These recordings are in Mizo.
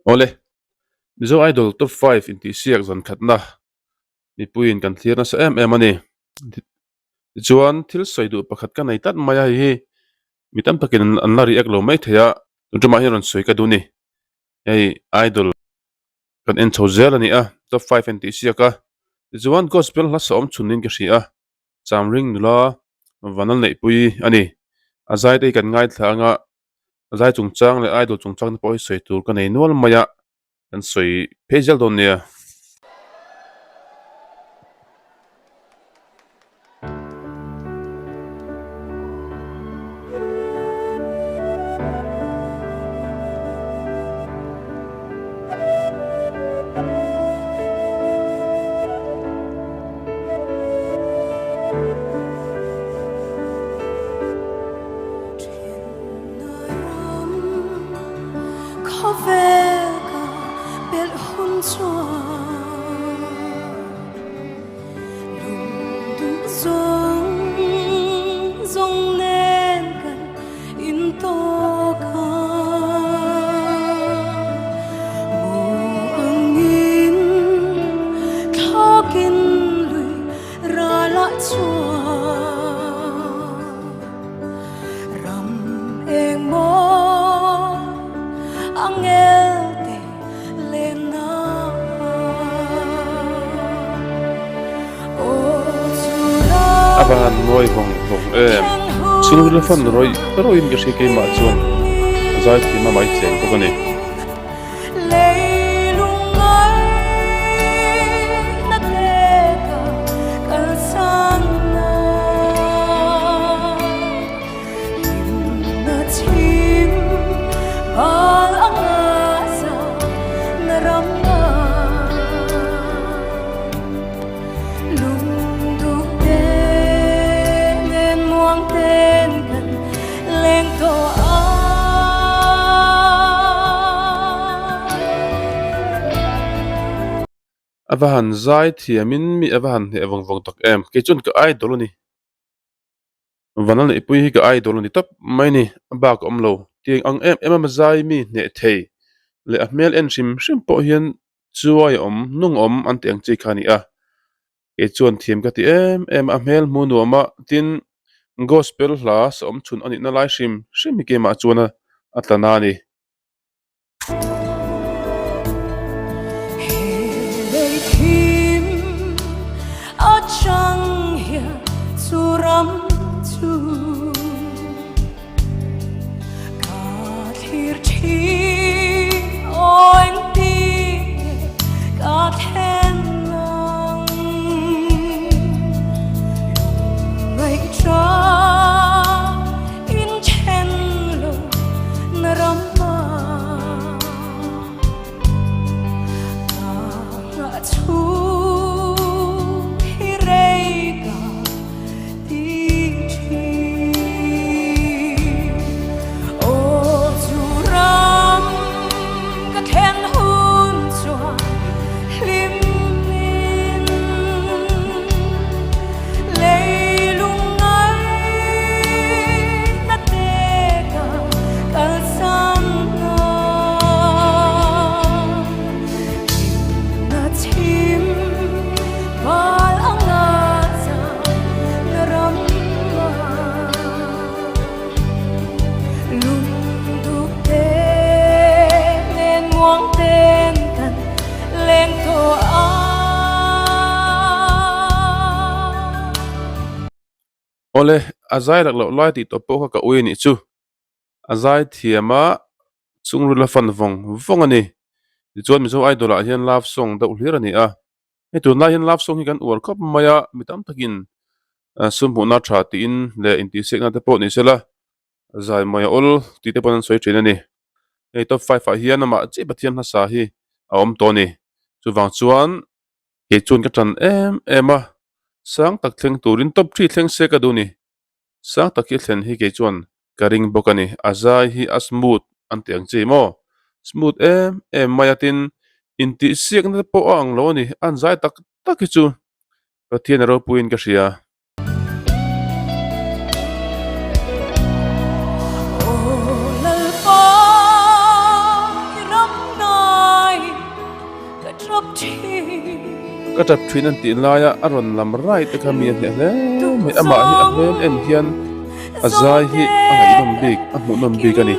Awle, Mizo Idol Top 5 intihsiak zan khatna mipuiin kan thlir nasa em em a ni. Tichuan, thil sawi duh pakhat ka nei tlat mai a, hei hi mi tam takin an la react lo mai thei a, tun ṭumah hian rawn sawi ka duh a ni. Hei Idol kan en chho zel a ni a, Top 5 intihsiak a, tichuan Gospel hla sawm chhun niin ka hria a. Chamring nula Vanal Neihpui a ni. A zai te hi kan ngaithla anga a zai chungchang leh idol chungchang te pawh hi sawi tur ka nei nual mai a, kan sawi phei zel dawn nia. A va han mawi vawng vawng em. Chhungril fan rawih rawih in ka hria keimah chuan a zai thim a mai cheng bawk a ni. A va han zai thiamin mi a va han hneh vawng vawng tak em kei chuan ka idol a ni Vanal Neihpui hi ka idol a ni tawp mai a ni a bak a awm lo tiang ang em em a zai mi hneh thei leh a hmel en hrim hrim pawh hian chuai a awm nung awm an tih ang chi kha a ni a. Kei chuan thiam ka ti em em a, hmel hmu nuam a, tin gospel hla sawm chhun a nihna lai hrim hrim hi keimah chuan a tla na a ni. Awle, a zai lak loh lai tih tawp pawh kha ka ui a nih chu. A zai thiam a, chungril a fan vawng vawng a ni. Tichuan Mizo Idol ah hian love song deuh hlir a ni a. Hei tunlai hian love song hi kan uar khawp mai a, mi tam takin sum hmuhna tha tiin leh intihsiakna te pawh ni sela zai mawi a awl tih te pawh an sawi thin a ni. Hei top 5 ah hian amah chiah Pathian hmasa hi a awm tawh a ni. Chuvang chuan kei chuan ka tan em em a, sang tak thleng turin top 3 thleng se ka duh a ni. Sang tak hi thlen hi kei chuan ka ring bawk a ni. A zai hi a smooth an tih ang chi maw? Smooth em em mai a tin intihsiakna te pawh a ang lo a ni. A an zai tak tak hi chu Pathian a ropuiin ka hria. Ka tap thin an tih laia a rawn lam rai te kha mi a hneh hle mai. Amah hi a hmel en hian a zai hi a ngaihnawm bik a hmuhnawm bik a ni.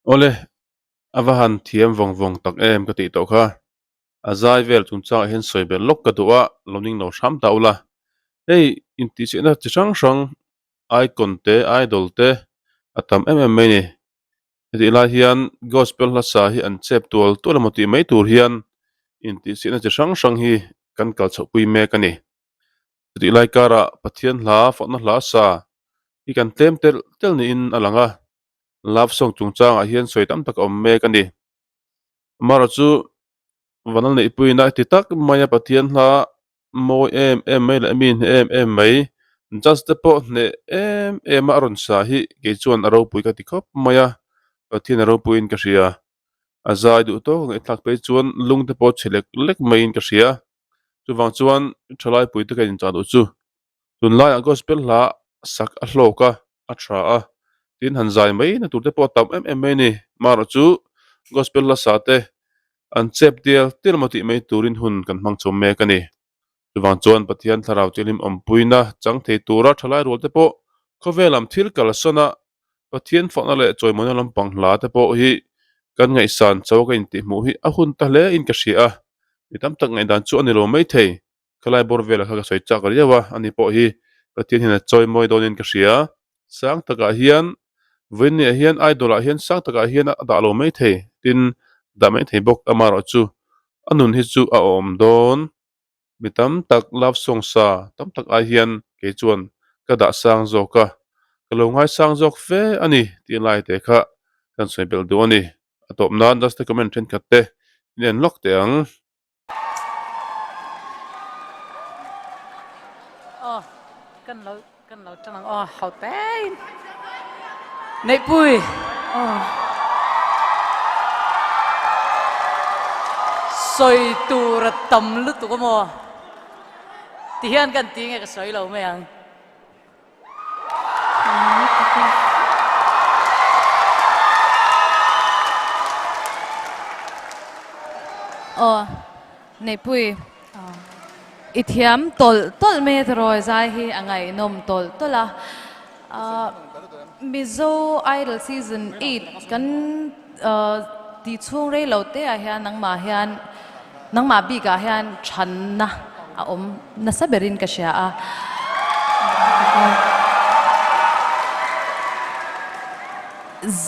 Awle, a va han thiam vawng vawng tak em ka tih tawh kha. A zai vel chungchangah hian sawi belh lawk ka duh a, lo ning lo hram ta ula. Hei intihchhiahna chi hrang hrang icon te, idol te a tam em em mai a ni. Hetih lai hian gospel hlasa hi an chep tual tual emaw tih mai tur hian intihchhiahna chi hrang hrang hi kan kal chhohpui mek a ni. Chutih lai karah Pathian hla fakna hla sa hi kan tlem telh telh niin a lang a, love song chungchangah hian sawi tam tak a awm mek a ni. Amaherawhchu Vanal Neihpuiin a ti tak maia Pathian hla mawi em em mai leh mi hneh em em mai judge te pawh hneh em em a a rawn sa hi kei chuan a ropui ka ti khawp mai a Pathian a ropuiin ka hria a zai duh tawk ang i thlak phei chuan lung te pawh chhe lek lek maiin ka hria chuvang chuan thalai pui te ka inchah duh chu tunlaiah gospel hla sak a hlawk a a tha a tin han zai mai na tur te pawh a tam em em mai a ni marawh chu gospel hla sa te an chep dial dial emaw tih mai turin hun kan hmang chho mek a ni chuvang chuan Pathian thlarau thianghlim awmpuina chang thei tura thalai rual te pawh khawvel lam thil kalsan a Pathian fakna leh chawimawina lampang hla te pawh hi kan ngaihsan cho ka intihhmuh hi a hun ta hle in ka hria a mi tam tak ngaihdan chu a ni lo maithei. Khalai bawr velah kha ka sawi chak riau a, ani pawh hi Pathian hian a chawi mawi dawnin ka hria. Sang takah hian vawiinniah hian idol ah hian sang takah hian a dah lo mai thei, tin dah mai thei bawk amaherawh chu a nun hi chu a awm dawn. Mi tam tak love song sa tam tak ai hian kei chuan ka dah sang zawk a, ka lo ngaisang zawk fe a ni tih lai te kha kan sawi belh duh a ni. A tawp nan just comment thenkhat te in en lawk teh ang. Aw kan lo kan lo tan ang aw ho tein Neihpui aw sawi tur a tam lutuk a maw ti hian kan ti nge ka sawi lo mai ang. Aw, Neihpui, i thiam tawlh tawlh mai a tiraw zai hi a ngaihnawm tawlh tawlh a. Mizo Idol Season 8 kan tih chhung rei lo te ah hian nangmah hian nangmah bik ah hian thanna a awm nasa berin ka hria a.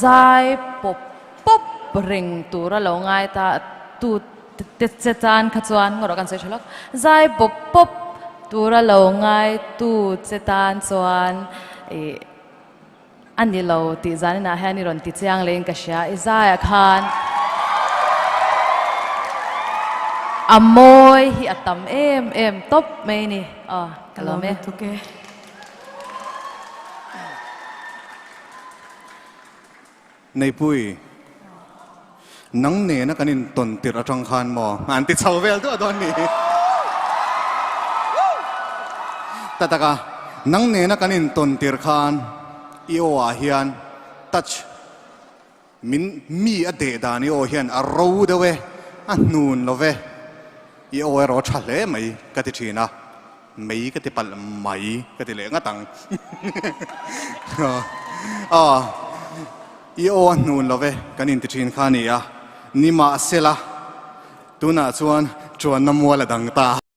Zai pawp pawp reng tura lo ngai ta tu te che tan kha chuan ngawrh kan sawi tha lawk. Zai pawp pawp tura lo ngai tu che tan chuan ih A ni lo tih zaninah hian i rawn ti chiang leh in ka hria. I zaiah khan a mawi hi a tam em em tawp mai ni. Aw, ka lawm e. Neipui, nang nena kan intawn tirh atang khan maw an ti chho vel duah dawn ni. Ta taka, nang nena kan intawn tirh khan i aw ah hian touch Min mi a deh dan i aw hian a ro deuh e, a hnun lo ve. I aw erawh a tha hle mai ka ti thin a, mei ka ti palh mai ka ti leh ngat ang. Aw, i aw a hnun lo ve kan inti thin kha a ni a, nimahsela tunah chuan chuanna mual a dang ta.